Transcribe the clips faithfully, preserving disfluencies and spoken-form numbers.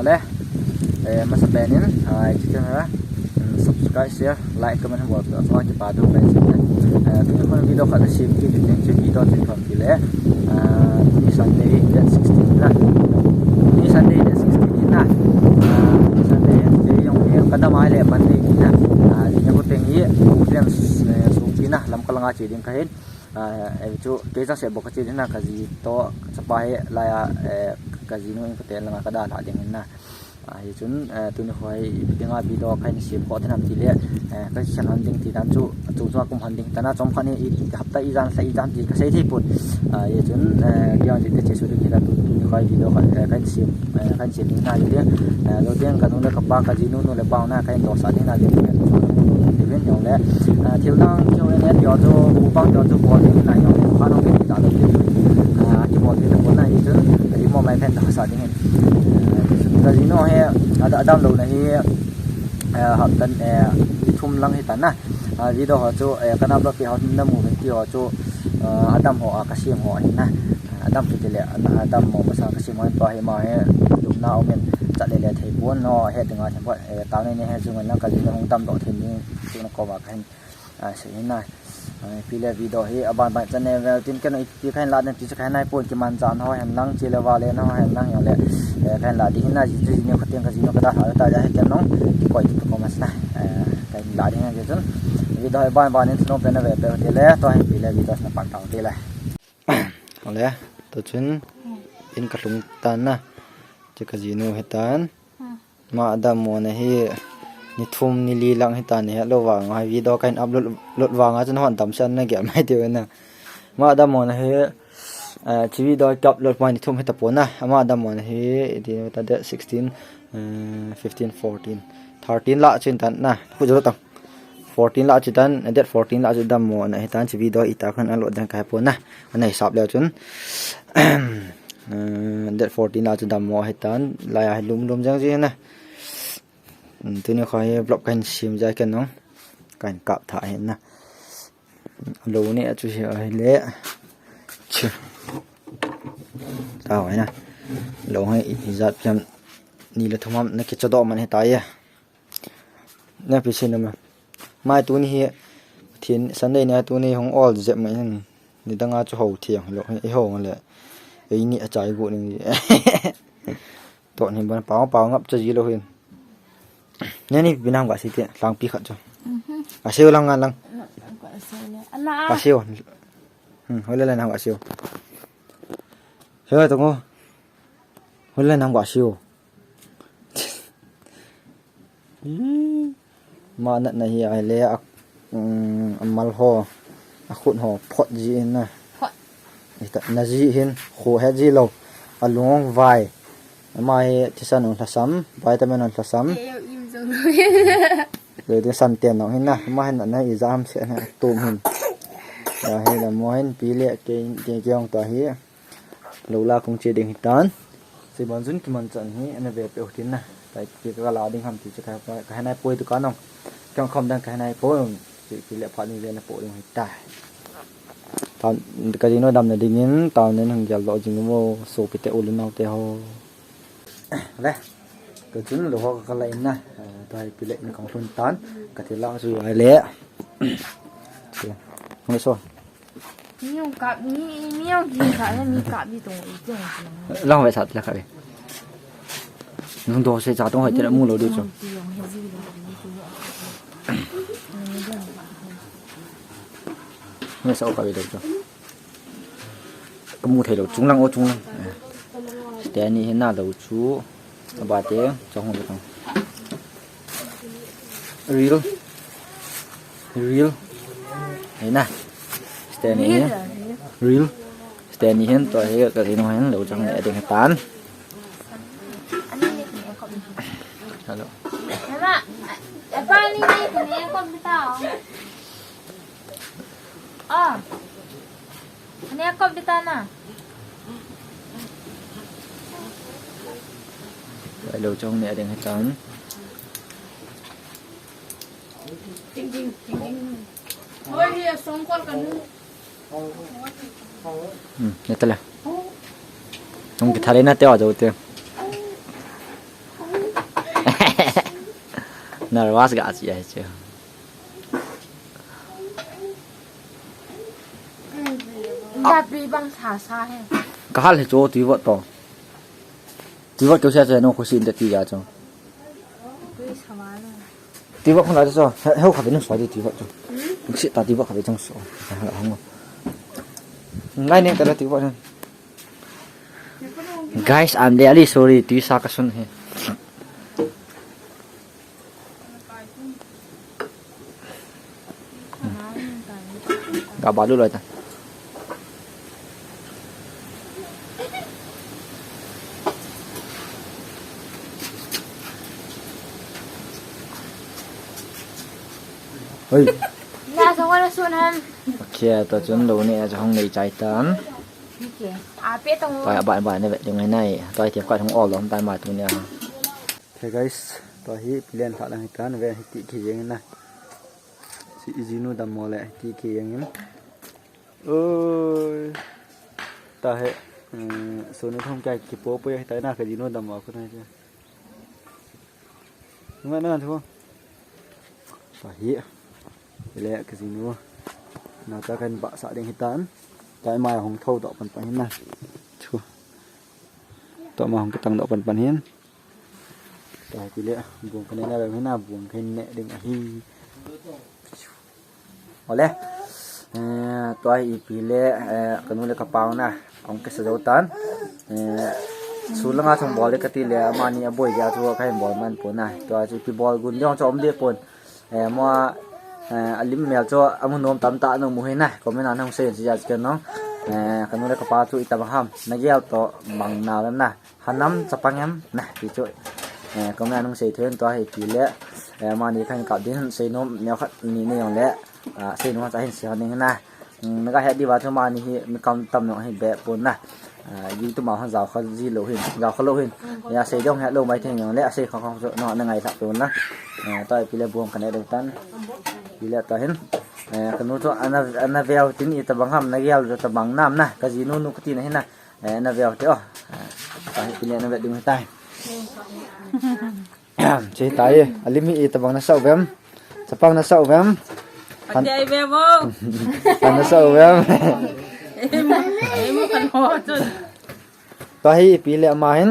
Le, eh, masapen in, ah, hiche channel a, um, subscribe, share, like, comment, bol, bol, bol, kipa thu kahin sei. Eh, tuni hin video khat kasem kit ding, hiche video chu ipi ham itile, ah, tuni Sunday date sixteen na. Tuni Sunday date sixteen na. Ah, tuni Sunday, hiche jong hi kadam ahile Monday na. Ah, tuni kho teng hi, Auckland, eh, sopi na, Lamka langa che ding kahin. Ah, eh, chu, kei changseh bou kache ding na, kaji toh, kachapa hi, laiya, eh, kajinu in kate langa kadalhah ding in na. Ah, hichun, eh, tuni kho hi ipi dinga video kahin sem khoh ding ham tile, eh, kakhen hon ding ti dan chu, chu chu kum hon ding tana chomkhat hi i hapta ijan lha ijan ti kasei thei pon. Ah, hichun, eh, kei jong jin te chesu ding tila tu, tuni kho hi video kha, eh, kahin sem, eh, kahin sem ding na jin. Eh, lo ding kanu le kapa kajinu nu le pa na kahin dohsah ding na jin. Ti ven jong le, ah, thil dang chu en et jo chu, upang jo chu bol ding na jong le, kanu ke ti ta lo ti. Ah, kibol thei tapon na hichun, imo mai pen dohsah ding. Kajinu hi, ada, adam lou na hi, eh, hapta, eh, ni thum lang hitan na. Ah, video ho chu, eh, kana upload pi ho namu uvin ti ho chu, ah, adam ho, ah, kasem ho ahi na. Adam chu tile, ah, adam mo masa kasem ho ahi, tua hi ama hi, lupna um in, chat le le thei pon no, he dinga thei pon, eh, tao ni ni he chu ngan lang kajinu hung damdoh thei ni, chu na koma kahin, ah, sei na. Ah, ipi le video hi aban ban chan ne vel tin ken ipi kahin la den ti chu kahin nai pon kiman chan ho hen lang, che le va le na ho hen lang jong le, eh, kahin la ding hin na ji chu ji ni kho teng kajinu kadalhah ta ja hi ken nong kikoi tu ko mas na. Eh, kahin la ding hin chun video hi aban ban in thu nom pen na ve pe tile, tua hi ipi le video na pan tau tile. Ole, tu chun in kalhung tan na. Che kajinu hitan. Ama dammo na hi ni thum ni li lang hitan, ni het lou vang a hi video kahin upload, load vang a chun hon damsel na gel mai tiu na. Ama dammo na hi, eh, hiche video ka upload ma ni thum hita pon na. Ama dammo na hi, iti ta date sixteen, eh, fifteen, fourteen, thirteen lah chun tan na. Khu jo tang. Fourteen lah chu tan, date fourteen lah chu dammo na hitan, hiche video ita kahin upload dan kahe pon na. Ana hisap leu chun. Eh, date fourteen lah chu dammo hitan, laiya hi lum lum jeng ji na. Hmm, tuni kho hi vlog kahin sem jeh a ken nong kahin kap tha hi na. Lou ni a chu hi ahile. Chu. Tao hi na. Lou hi i, ijat pi ham ni le thum ham na kichodoh man hitai. Na pi sin ma. Mai tuni hi thin Sunday ni a tuni hung ol jep mai hin. Ni dang a chu ho thiang lou hi ho le. Ei ni a chai gu ni. Toh ni ban pao pao ngap cha ji lou hin. Neni pi nam ga si te, lang pi khat chu. Mhm. Ga siu lang nga lang. Ga siu le. Ana. Ga siu. Hmm, hoile le nam ga siu. He to ngo. Hoile nam ga siu. Ih, ama natna hi ahile a, um, amal ho, akhut ho, phot ji in na. Phot. Ita, na ji hin, khu he ji lou. Alung vai. Ama hi thisan un lhasam, vitamin un lhasam. Ye, yo, im jong lou. Lei ding san ten nong hin na. Ama hin natna ija ham se na, tum hin. Ya hi la mo hin, pi le, ke, ke, ke ong ta hi. Lou la kong che ding hitan. Sei ban jun kiman chan hi, ana ve pe u tin na. Tai ki ka la ding ham ti chu ka, ka he nai poi tu ka nong. Kong khom dang ka he nai poi. Sei ki le pha ni ve na po ding hitai. Tan, kajinu damna dingin, tan nen hung gel doh jing mo, sopi te u le nao te ho. Le, ka chun lou ho ka la in na. Eh, tai pi le in kong lhun tan. Ka thil la chu ai le. Chu. Hung so. Mi hung kap, mi, mi hung kap, mi kap di tong, i tong. Lang ve sat la kap ve. Nung do se cha tong hoi te la mu lou di chu. Nung sa o kap ve lou chu. Ka mu thei lou, chung lang o, chung lang. Eh. Te ni hin na lou chu. Aba te, chong hung tong. Real. Real. Hei na. Stanley hin. Real. Stanley hin, tua hi, ka inu hin, lou chang le, ding tan. Hello. Mama, apa ni ni kena kau minta? Ah. Ani a kop di ta na. Vai lo chong ni a ding hitan. Hmm, ni ta le. Nung ki thale na te a jo te. Nervous ga chi ahi chu. Ka tui bang sa sa he. Ka hal he chu tui vot to. Tui vot keu sia chu no khusi inte ti ga chu. Tui sa ma na. Tui vot khun la chu. He, heu kha ve nung so di tui vot chu. Hmm? Khusi ta tui vot kha ve chung so. Ngai ne ta la tui vot. Guys, I'm really sorry. Tui sa ka sun he. Ga balu loi ta. Hoi. Na sa wala sunan. Okay, to chun lo ni a hong nei chai tan. Okay. A pe tong. Tua ba ba ne ve ding ngai nai. Tua ti ka hong ol lo tan ma tu ni a. Okay guys, tua hi ipi le lha lang hitan ve hiti ki jeng na. Si ijinu dam mo le hiti ki jeng in. Oi. Tua hi, um, sunu thong kai ki po po ya hitai na ka jinu dam mo ko na je. Ngai na thu. Tua hi. Le ka jinu. Na ta kan ba sa ding hitan. Tua mai hong tho do pan pan hin na. Thu. Tua ma hong kitang do pan pan hin. Tua hi le, buang ka ne na ve na, buang ka ne ding ahi. Ole. Eh, tua hi ipi le, eh, ka nu le ka pau na, hong kisa jou tan. Eh, su langa chung bol le ka ti le, amani a boi ja chu ka hin bol man pon na. Tua chu ipi bol gun jong chu um de pon. Eh, mo, eh, a lim mel chu amu nom tam ta nung mu hi na, comment a nung sei chi ja chu ken nung. Eh, ka nu le ka pa chu itam ham, na gel to bang na lem na. Hanam chapang em na, ti chu. Eh, comment a nung sei thei un tua hi ipi le. Eh, mani khan kap din sei nom neo khat ni ni jong le. Ah, sei nom cha hin sei hon ding na. Hmm, na ka het di va chu mani hi mi kam tam nong hi be pon na. Ah, YouTube ma hon jao kha ji lo hin, jao kha lo hin. Ya sei dong het lo mai thei jong le, a sei kha kha chu no na ngai lha pon na. Eh, tua ipi le buang ka ne dong tan. Ipi le tua hin. Eh, ka nu chu ana, ana veu tin itabang ham na gel itabang nam na. Ka jinu nu ka ti na hin na. Eh, na veu te o. Eh, ta hi pile na ve ding tai. Chi tai, a lim hi itabang na sau vem. Chapang na sau vem. Ati ai ve bo. Kan na sau vem. Ei mo, ei mo kan ho tu. Tua hi ipi le ama hin.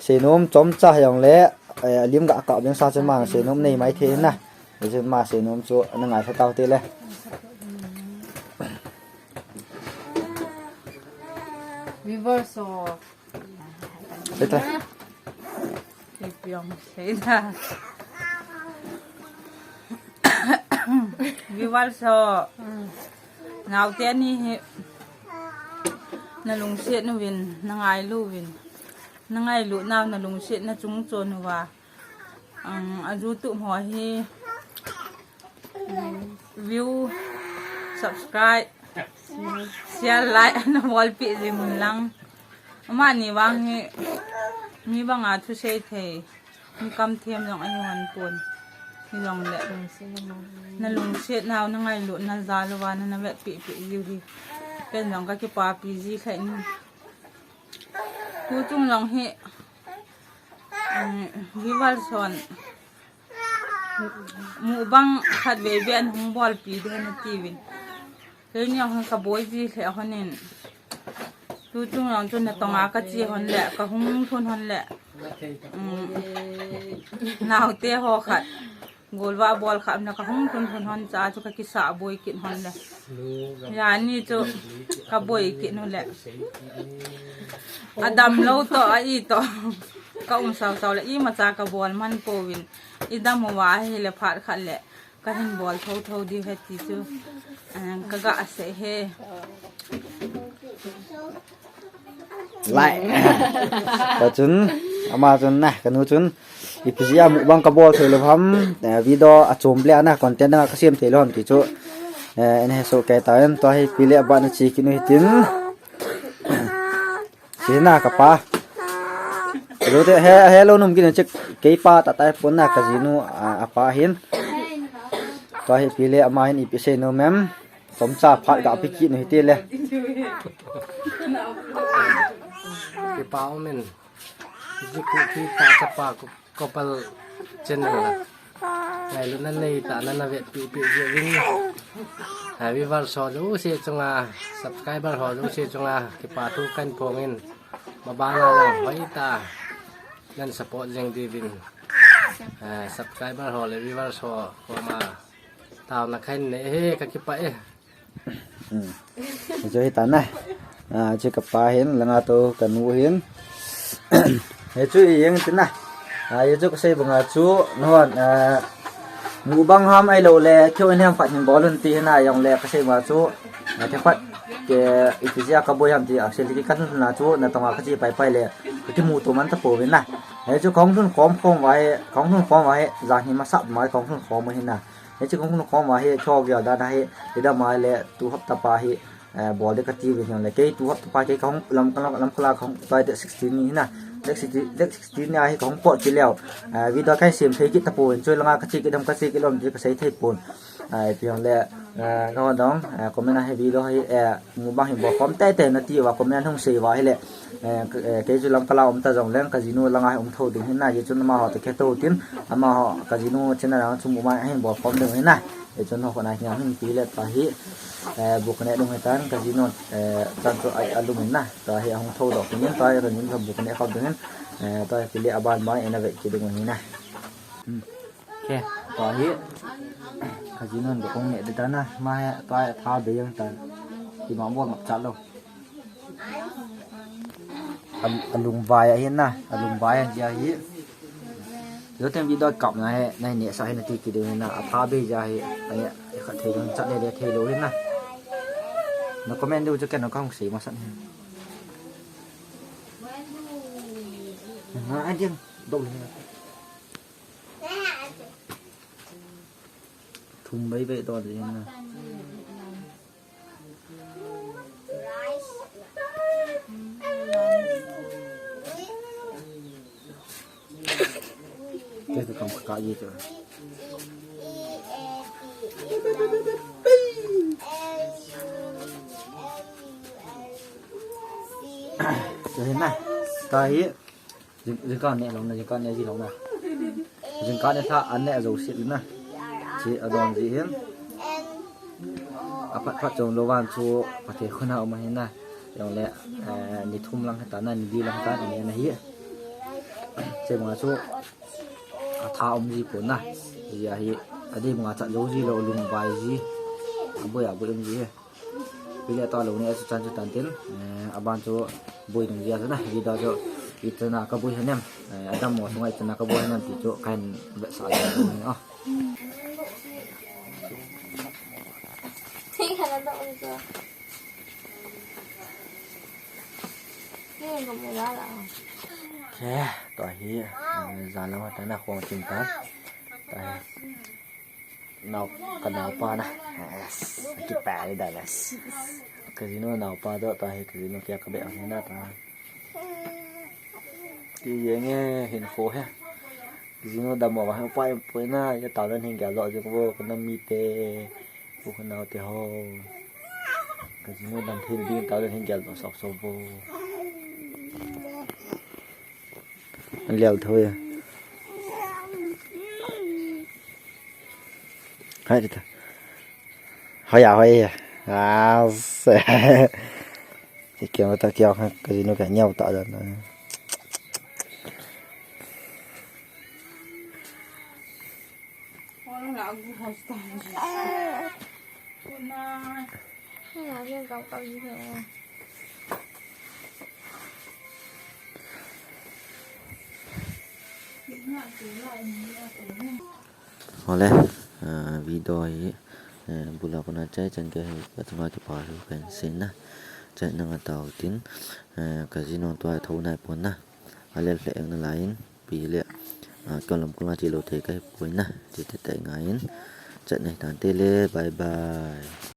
Seinom chomcha jong le, eh, a lim ga ka beng sa chu ma seinom nei mai thei na. Chu ma seinom chu na ngai sa tau te le. Viewers ho. Sei ta. Ipi jong sei ta. Viewers ho. Naote ni hi. Na lungset uvin, na ngailu uvin. Na ngailu nau na lungset na chung chon uva. Ang, a YouTube ho hi, um, view, subscribe, share, like, ana bolpeh jing un lang. Amani vang hi, mi banga thusei thei, mi kamthem jong ahi hon pon. Hijongle, na lungset nau, na ngailut na jal uva, na, na vetpeh peh jiu hi. Ken jong ka kipapi ji lheh in. Tuchung jong hi, um, viewers hon mukbang khatvei vei ana hung bolpi ding ana tiuvin. Keini jong hi ka boi ji lheh hon in. Tuchung jong chu natong a ka che hon le, ka hung lhun hon le. Um, naote ho khat. Golvah bol kha um le ka hung lhun lhun hon cha chu ka kisah boi kit hon le. Jani chu ka boi kit nu le. Adam lou toh, a i toh. Ka um sau sau le, imacha ka bol man pouvin. I dam uva ahile phat khat le. Ka hin bol tho tho diu ahi ti chu. Eh, ka ga sei e. Lai. Tua chun, ama chun na, ka nu chun, ipi jeh a mukbang ka bol thei lou ham, eh, video achom le ana content dang a ka sem thei lou ham ti chu, eh, ana he soh kei tan, tua hi ipi le abana che kit nu hitin. Che na ka pa. Lo te he, he lo num kit na che kei pa ta tai pon na ka jinu a, a pa hin. Tua hi ipi le ama hin ipi sei nom em. Chomcha phat ga pe kit nu hite le. Kipa um in. Ji ku ki ta chapa ku couple channel la. Ngailutna neitah a nana vetpeh peh jeh uvin, ah, viewers ho jouse chunga, subscriber ho jouse chunga kipa thu kahin phong in, maban a jong hoitah a nan support jing diuvin, ah, subscriber ho le viewers ho koma taona kahin nei e, kakipah e. Hmm. Hichu hitan na. Ah, hichu kapa hin, langa toh kanu hin. Hichu ijeng tin na. Ah, hichu kasei banga chu, nahon, ah, mukbang ham ahilou le, Q and A ham khat hin bol un ti hin na, ahijongle kasei banga chu, ah, themkhat, ke, iti jeh a kaboi ham ti, actually, kalhun lhun a chu, natong a kache pai pai le, kakimuto man tapouvin na. Hichu kahung lhun khom khom uva hi, kahung lhun khom uva hi, jan hi masat mai kahung lhun khom u hin na. Hichu kahung lhun khom uva hi, kihou gel dan a hi, idam a le, tu hapta pa hi, eh, bol ding kati uvin ahijongle, kei tu hapta pa kei kahung lam, lam, Lamka la kahung, tua date sixteen ni hin na, date sixteen, date sixteen ni a hi kahung pot kit leu, eh, video kahin sem thei kit tapouvin, chulanga kache kit dem, kache kit lou dem ti kasei thei pon. Eh, ipi hijongle, eh, nahon jong, eh, comment a hi video hi, eh, mukbang hi bol khom teitei nati uva, comment a hung sei uva ahile, eh, k-, eh, kei chu Lamka la um ta jongleng, kajinu langa hi um thou ding hin na, hichun amaho toh khetho tin, amaho kajinu channel a chu mukbang ahin bol khom ding hin na. Hichun ho kona hi hin ti le tua hi, eh, bu kaneh ding hitan, kajinu, eh, chan chu a, alum in na. Tua hi ahung thou doh ding hin, tua hi kajinu bu kaneh khop ding hin, eh, tua hi kile aban mai ina ve kit ding hin na. Hmm. Okay, tua hi kajinu bu kaneh ding tan na, ama hi tua hi atha bei jeng tan. Ima bol ngap chat lou. Al-, alungvai ahi na, alungvai ahi jeh hi. Joten video kapna hi, nahin nehsah hi nati kit diu hin na, atha bei jeh hi, ani, khat thei jong chat le le thei lou hin na. Na comment diu chu ken kahung sei masat hin. Na, ai diam, dou le. Thum bei bei dou le na. Te tu kam ka ye tu. Tu hin na. Tua hi. Jing, jingkah neh lou na, jingkah neh ji lou na. Jingkah neh lha an neh jou sit na. Chi adon ji hin. Aphat phat chom lou van chu Pathen khut a um ahi na. Jongle, eh, ni thum lang hita na, ni li lang hita na, ni na hi. Che ma chu atha um ji pon na. Ji ahi, adei ma cha jou ji lou lungvai ji. Aboi aboi um ji hi. Video ta lou ni a chu chan chu tan tin, eh, aban chu boi ding jia chu na, video chu itna ka boi hanem, eh, adam mo sunga itna ka boi hanem ti chu kahin vetsah le ni a. Okay, tua hi, eh, jan lang ta na khong tin ta. Tua hi. Nao, ka naopa na. Yes. Kipah le da, yes. Kajinu naopa toh, tua hi kajinu kia ka be ang na ta. Ti yeng e, hin kho he. Kajinu dam mo ba, pa poi na, ya ta dan hin gel lo, jing bo, ka nam mite. Pu ka nao te ho. Kajinu dam thil ding, ta dan hin gel lo, sok sok bo. An lial tho ya. Hai ta. Hoi ya, hoi ya. Ah, se. Ki kiang ta kiang ha, kajinu ka nyau ta dan. Hole, ah, video hi, eh, bula kona chai chan ke hi, ka chunga kipa hi kan sei na, chai na nga tau tin, eh, kajinu tua tho nai pon na, alel hle eng na lain, pi le, ah, ka lom kona chi lo thei ka hi poi na, ti te tai ngain, chat nei tan te le, bye bye.